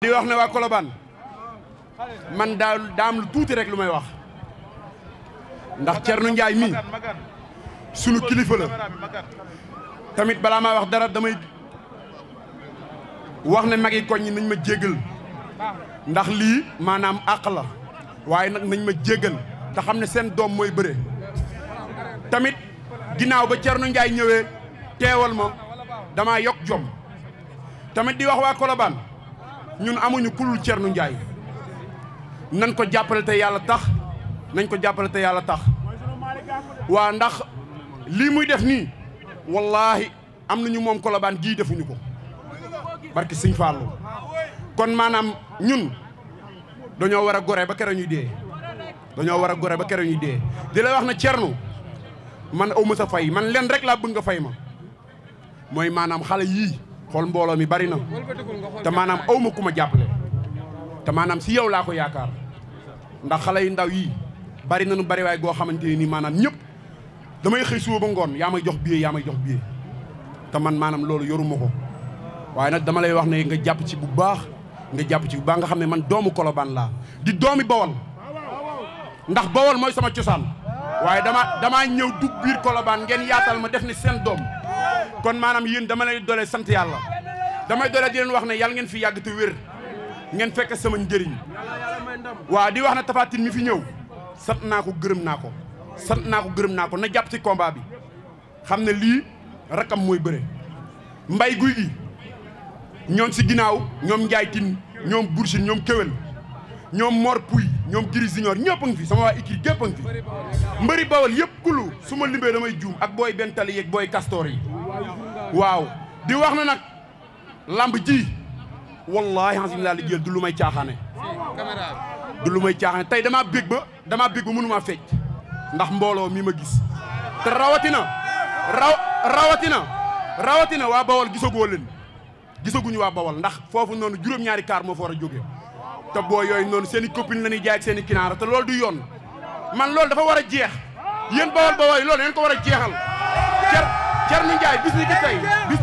di wax ne waa Colobane man daam lu tuuti rek lu may wax ndax Thierno Ndiaye mii sunu kilifa la tamit balaa maa wax dara damay wax ne mag yi koñ ñi nañ ma jéggal ndax lii maanaam àq la waaye nag nañ ma jéggal te xam ne seen doom mooy bëre tamit ginnaaw ba Thierno Ndiaye ñëwee teewal ma damaa yokk jom tamit di wax waa Colobane ñun amuñu kulul Thierno Ndiaye nañ ko jàppale te yàlla tax nañ ko jàppale te yàlla tax waa ndax lii muy def nii wallaahi am nañu moom Colobane gii defuñu ko barki Sëñ Fallu kon maanaam ñun dañoo war a gore ba kere ñuy dee dañoo war a gore ba kere ñuy dee di la wax na Thierno man aw ma sa fay man leen rek laa bëgg nga fay ma mooy maanaam xale yii xool mbooloo mi bari na te maanaam aw ma ku ma jàppale te maanaam si yow laa ko yaakaar ndax xale yu ndaw yii bari nañu bari waay goo xamante ni maanaam ñëpp damay xëy suba ba ngoon yaa may jox billet yaa may jox billet te man maanaam loolu yoruma ko waaye nag dama lay wax ne nga jàpp ci bu baax nga jàpp ci bu baax nga xam ne man doomu Colobane laa di doomi Bawol ndax Bawol mooy sama cosaan waaye damaa ñëw dugg biir Colobane ngeen yaatal ma def ni seen doom kon maanaam yéen dama lay doole sant yàlla damay doole di leen wax ne yàlla ngeen fi yàgg te wér ngeen fekk sama njëriñ waaw di wax na Tapha Tine mi fi ñëw sant naa ko gërëm naa ko sant naa ko gërëm naa ko na jàpp ci combat bi xam ne lii rakam mooy bëre mbay guy gi ñoom si ginnaaw ñoom Ndiaye Tine ñoom Bourchine ñoom Kewel ñoom Mor Pouy ñoom Giri Junior ñëpp a ngi fi sama waa ikri gépp a ngi fi mbëri Bawol yëpp kulu su ma limbee damay juum ak booy bentali yeeg booy castor yi waaw di wax na nag lamb ji wallahi alhamdulilah li jël du lu may caaxaane du lu may caaxaane tey damaa bég ba mënumaa fecc ndax mbooloo mi ma gis te rawatina waa Bawol gisagoo leen gisaguñu waa Bawol ndax foofu noonu juróom-ñaari kaar moo fa war a jóge te boo yooyu noonu seen i copine la ñuy jaay ak seen i kinaara te loolu du yoon man loolu dafa war a jeex yéen Bawol loolu ngeen ko war a jeexal Thierno Ndiaye bis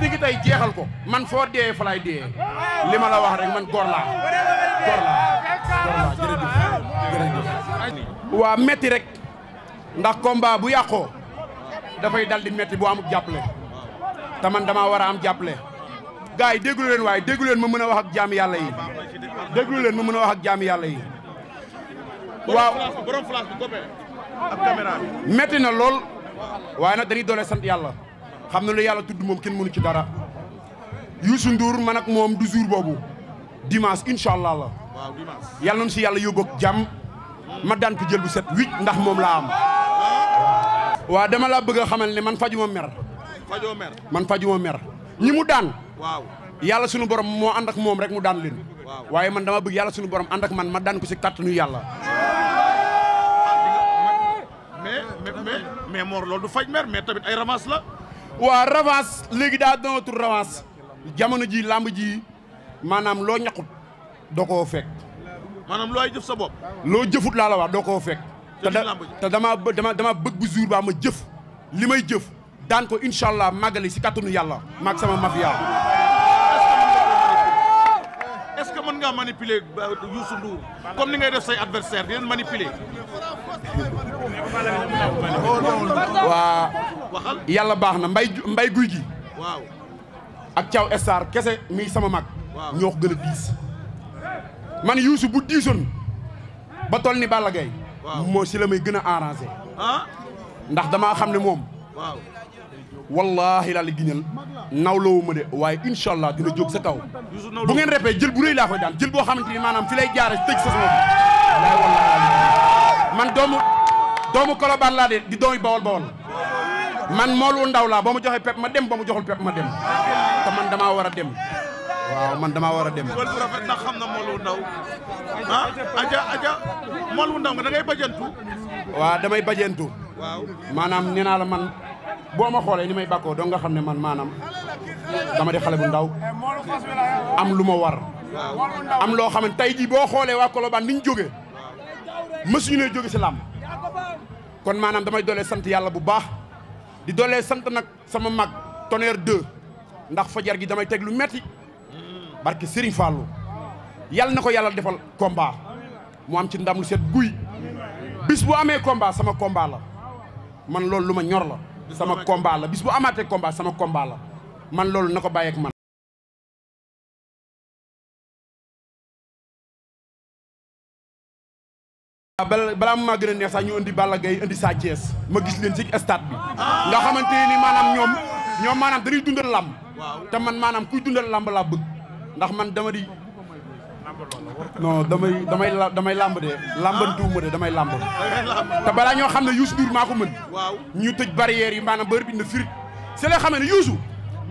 ni ki tey jeexal ko man foo dee fa lay dee li ma la wax rek man góor laa jërëjëf waa metti rek ndax combat bu yàqoo dafay dal di metti bu amul jàppale te man damaa war a am jàppale gars yi déglu leen waaye déglu leen ma mën a wax ak jaami yàlla yi déglu leen ma mën a wax ak jaami yàlla yi waaw borom flash bi gobe ak caméra bi metti na lool waaye nag dañuy doole sant yàlla xam na lu yàlla tudd moom kenn mënu ci dara Youssou Ndour man ak moom du jour boobu dimanche incha allah la waaw dimanche yàlla nañu si yàlla yóbbu ak jàmm ma daan ko jël bu set wicc ndax moom laa am waaw dama la bëgg a xamal ne man fajuma mer man fajuma mer ñi mu daan waaw yàlla sunu borom moo ànd ak moom rek mu daan leen waaye man dama bëgg yàlla sunu borom ànd ak man ma daan ko si kàttanu yàlla mais Mor loolu du faj mer mais tamit ay revanche la waa revanche léegi daa doonatul revanche jamono ji làmb ji maanaam loo ñaqut doo koo fekk maanaam looy jëf sa bopp loo jëfut laa la wax doo koo fekk te dama bëgg bu jour ba ma jëf li may jëf daan ko incha allah màggali si kàttanu yàlla maag sama mafia est-ce que mën ngaa manipuler Youssou Ndour comme ni ngay def say adversaire di leen manipuler waa waxal yàlla baax na mbay guy gi waaw ak Thiaw Star kese mii sama mag waaw ñoo ko gën a diis man Youssou bu diisoon ba toll ni Balla Gaye moo si la may gën a arrangé ndax damaa xam ne moom waaw wallahi laa la giñal nawloowu ma de waaye incha allah dina jóg sa kaw bu ngeen repee jël bu rëy laa koy daan jël boo xamante ni maanaam fi lay jaare tëj sa sama laay wallahi man doomu Colobane laa de di doomi Bawol man moolu ndaw laa ba mu joxe pep ma dem ba mu joxul pep ma dem te man damaa war a dem waaw man damaa war a dem wal bu rafet ndax xam na moolu ndaw aja moolu ndaw nga da ngay bajantu waaw damay bajantu waaw maanaam nee naa la man boo ma xoolee ni may bàkkoo doo nga xam ne man maanaam dama di xale bu ndaw am lu ma war am loo xam ne tey jii boo xoolee waa Colobane ni ñu jógee mësuñu ne jóge si làmb kon maanaam damay doolee sant yàlla bu baax di doolee sant nag sama mag Tonnerre 2 ndax fajar gi damay teg lu metti barke Serigne Fallou yàlla na ko yàlla defal combat mu am ci ndam lu set guy bis bu amee combat sama combat la man loolu lu ma ñor la sama combat la bis bu amaatee combat sama combat la man loolu na ko bàyyeek man balaa mu maa gën a neex sax ñu indi Balla Gaye indi Sa Thiès ma gis leen ci stade bi nga xamante ni maanaam ñoom maanaam dañuy dundal làmb te man maanaam kuy dundal làmb laa bëgg ndax man dama di non damay làmb de làmbantuwuma de damay làmb te balaa ñoo xam ne Youssou Ndour maa ko mën ñu tëj barrières yi maanaam bër bi na firit c'est la xamee ne Youssou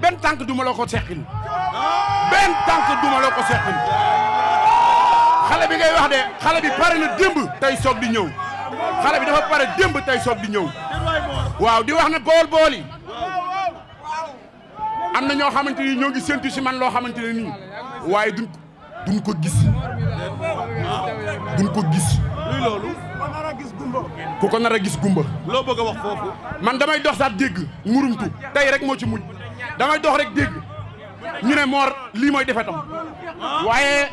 benn tànk duma la ko seqil benn tànk duma la ko seqil xale bi ngay wax de xale bi pare na démb tey soog di ñëw xale bi dafa pare démb tey soog di ñëw waaw di wax na bool yi am na ñoo xamante ni ñoo ngi séntu si man loo xamante ne nii waaye duñ ko gis duñ ko gis. luy loolu. ku ko nar a gis gumba. loo bëgg a wax foofu. man damay dox sax dégg ngurumtu tey rek moo ci mujj damay dox rek dégg ñu ne Mor lii mooy defetam waaye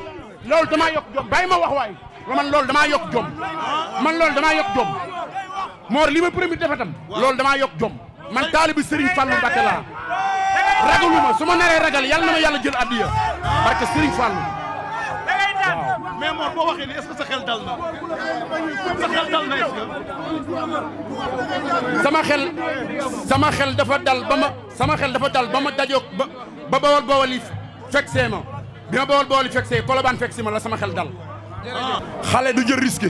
loolu damaa yokk jom bàyyi ma wax waay man loolu damaa yokk jom Mor lii mooy premier defetam loolu damaa yokk jom man taalibi Serigne Fallou Mbacké laa ragaluma su ma naree ragal yàlla na ma yàlla jël addiya barke Serigne Fallou waaw. mais Mor boo waxee ni est-ce que sa xel dal na sama xel dafa dal ba ma dajoog ba bawal yi fekk see ma bi ma bawal yi fekk see Colobane fekk si ma la sama xel dal. xale du jël risque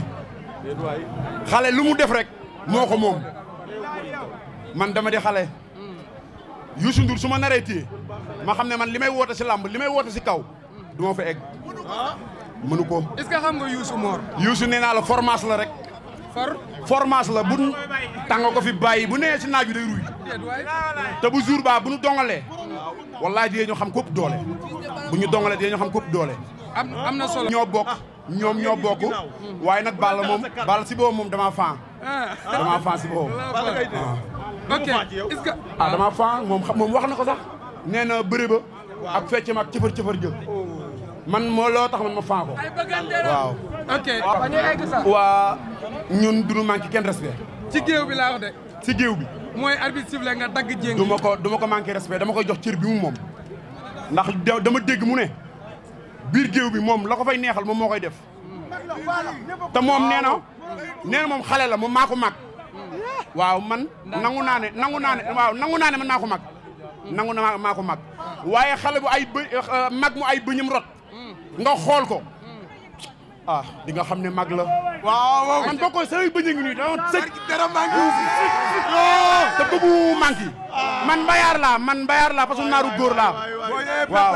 xale lu mu def rek moo ko moom man dama di xale. Youssou Ndour su ma naree téye ma xam ne man li may woote si làmb li may woote si kaw du ma fa egg mënu ko. est-ce que xam nga Youssou Mor. Youssou nee naa la formation la rek. formation la bu tàng ko fi bàyyi bu nee si naaj bi day ruy te bu jour ba bu ñu dongalee wallaay dinañu xam képp doole bu ñu dongalee dinañu xam képp doole. am na solo ñoo bokk ñoo bokk waaye nag Balla si boobu moom damaa fan si boobu. ok est-ce que. dama fan moom wax na ko sax nee na bëre ba ak fecc ma ak cëfër jë man moo loo tax man ma fan ko waaw. ok waa ñun duñu manqué kenn respect. ci géew bi laa wax de. ci géew bi. mooy arbitre sifflé nga dagg jéng. du ma ko manqué respect dama koy jox cër bi mu moom ndax dama dégg mu ne biir géew bi moom la ko fay neexal moom moo koy def te moom nee na moom xale la moom maa ko mag. waaw man nangu naa ne man maa ko mag maa ko mag waaye xale bu ay mag mu ay bëñam rot nga xool ko di nga xam ne mag la. waaw man boo ko say bëñ ngi nii dama sëg dara manqué te bëggu manqué man mbayaar laa parce que naaru góor laa waaw.